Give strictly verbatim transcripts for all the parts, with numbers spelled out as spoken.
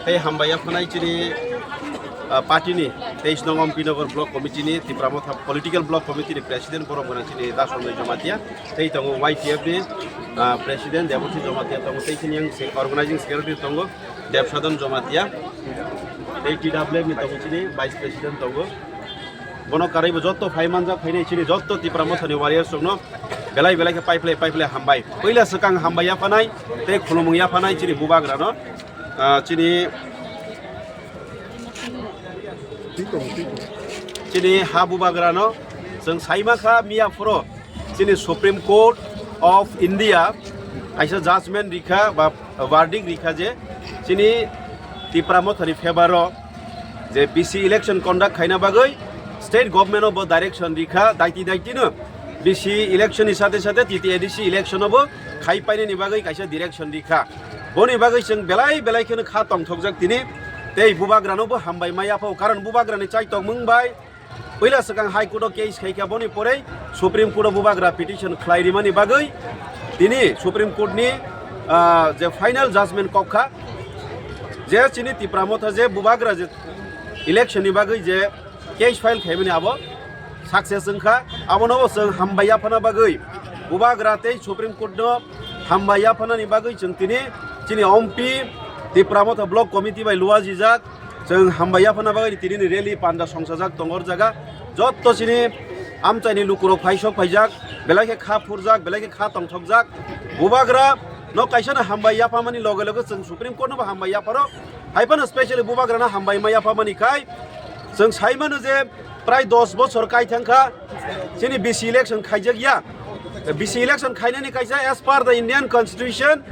Tei hambai yaphanai chini, ah, party ni teis nong Ampinagar Block Committee ni, Tipra Motha Political Block Committee ni President borok gwnang chini Dason Jamatia, tei tongo Y T F ni, ah, President Deboti Jamatia tongo, tei chini yang se-, Organizing Secretary tongo Debsadon Jamatia, tei T W F ni tongo chini Vice President tongo. Bono karwi bo jotto phai manjak phainai chini jotto Tipra Mothani warriors rokno belai belai khe paiphilai paiphilai hambai. Puila swkang hambai yaphanai tei khulumung yaphanai chini bubagrano, ah, chini, chini ha bubagrano chwng saima kha miya phoro chini Supreme Court of India kaisa judgment rikha ba verdict rikha je chini Tipra Mothani favor o je B C election conduct khaina bagwi state government o bo direction rikha, daiti daiti no B C election ni sate sate T T A D C election o bo khai painani bagwi kaisa direction rikha. Boni bagwi chwng belai belai kheno kha tongthokjak tini, tei bubagrano bo hambai ma yaphao, karon bubagrani chai tongmung bai puila swkang High Court o case khaikha, boni porei Supreme Court o bubagra petition khlai rimani bagwi tini Supreme Court ni, ah, je final judgment kok kha, je chini Tipra Motha je bubagra je election ni bagwi je case file khaimani abo success wngkha, abono bo chwng hambai yaphana bagwi bubagra tei Supreme Court no hambai yaphanani bagwi chwng tini chini Ompi Tipra Motha Block Committee bai luajijak. Chwng hambai yaphana bagwi tini ni rally panda songsajak tongo o jaga. Jotto chini amchaini lukurok phaisok phaijak, belai khe kha phurjak, belai khe kha tongthokjak. Bubagra no kaisa no hambai yaphamani loge loge chwng Supreme Court no bo hambai yapharo. Hai phano specially bubagra no hambai ma yaphamani khai chwng sai mano je prai dos bochor kai thangkha chini B C election khaijak ya. B C election khainani kaisa as per the Indian Constitution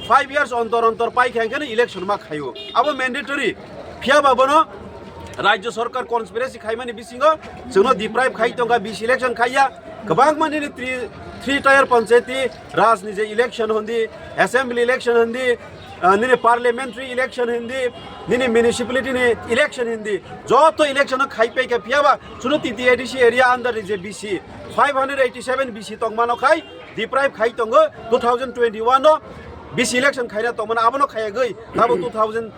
five years ontor ontor pai kha hwnkhe election ma khaio. Abo mandatory. Phiya ba bono Rajya Sarkar conspiracy khaimani bisingo chwngno deprive khai tongkha, B C election khaiya. Kwbangma nini three, three tier panchayati raj ni je election hundi, assembly election hundi, ah, nini parliamentary election hundi, nini municipality ni election hundi, joto election o khai pai kha, phiya ba chwngno T T A D C area under ni je B C, five hundred eighty seven B C tongmano khai, deprive khai tongo two thousand twenty-one o B C election khaina tongmano, abono khayagwi abo two thousand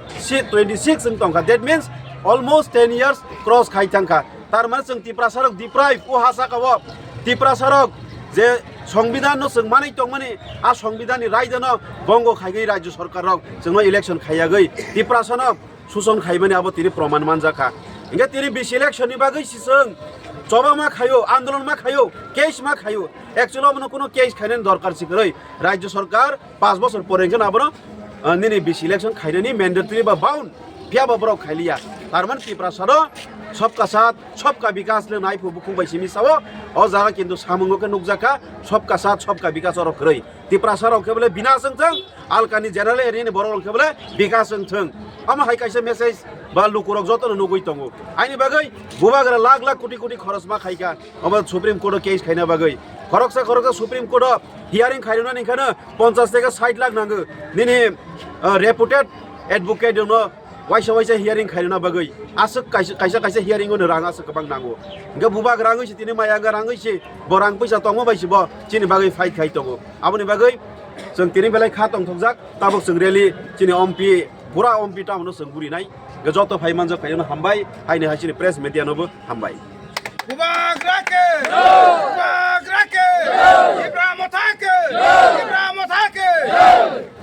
twenty-six wng tongkha. That means almost ten years cross khai thangkha. Tar mane chwng Tiprasa rok deprive o ha saka o Tiprasa rok je Songbidan no chwng manwi tongmani, a Songbidan ni raida no bongo khaigwi Rajya Sarkar rok chwngno election khaiyagwi Tiprasa no suson khaimani abo tini proman manjakha. Hingke tini B C election ni bagwi si chwng choba ma khaio, andolon ma khaio, case ma khaio. Actually obono kuno case khainani dorkar si kwrwi. Rajya Sarkar panch bochor pore hingke abono, ah, nini B C election khainani mandatory ba bound. Phiya ba borok khailiya. Tar mane Tiprasa no sabka saath, sabka bikas le nai phu bukhung bai simi sao. O jaga kintu samungo khe nukjakha sabka saath, sabka bikas oro kwrwi. Tiprasa rok khe bole bina chwng thang, alkani general area ni borok rok khe bole bikas wng thang. Omo hai kaisa message ba lukurok jotono nugwi tongo. Aini bagwi bubagra lakh lakh koti koti khoros ma khaikha omo Supreme Court o case khaina bagwi. Khoroksa khoroksa Supreme Court o hearing khairwnani khano ponchas theke sait lakh nango. Nini, ah, reputed advocate rokno waisa waisa hearing khairwna bagwi aswk kaisa, kaisa, kaisa hearing o no rang aswk kwbang nango. Hingke bubagra wngwi se tini maya wngkha, rang wngwi se bo rang puisa tongma bai se bo chini bagwi fight khai tongo. Aboni bagwi chwng tini belai kha tongthokjak, tabuk chwng rally chini Ompi, pura Ompi town no chwng gurinai. Hingke joto phai manjak phai no hambai, haini hai chini press media no bo hambai. Bubagra ke! Bubagra ke! Tipra Motha ke! Tipra Motha ke!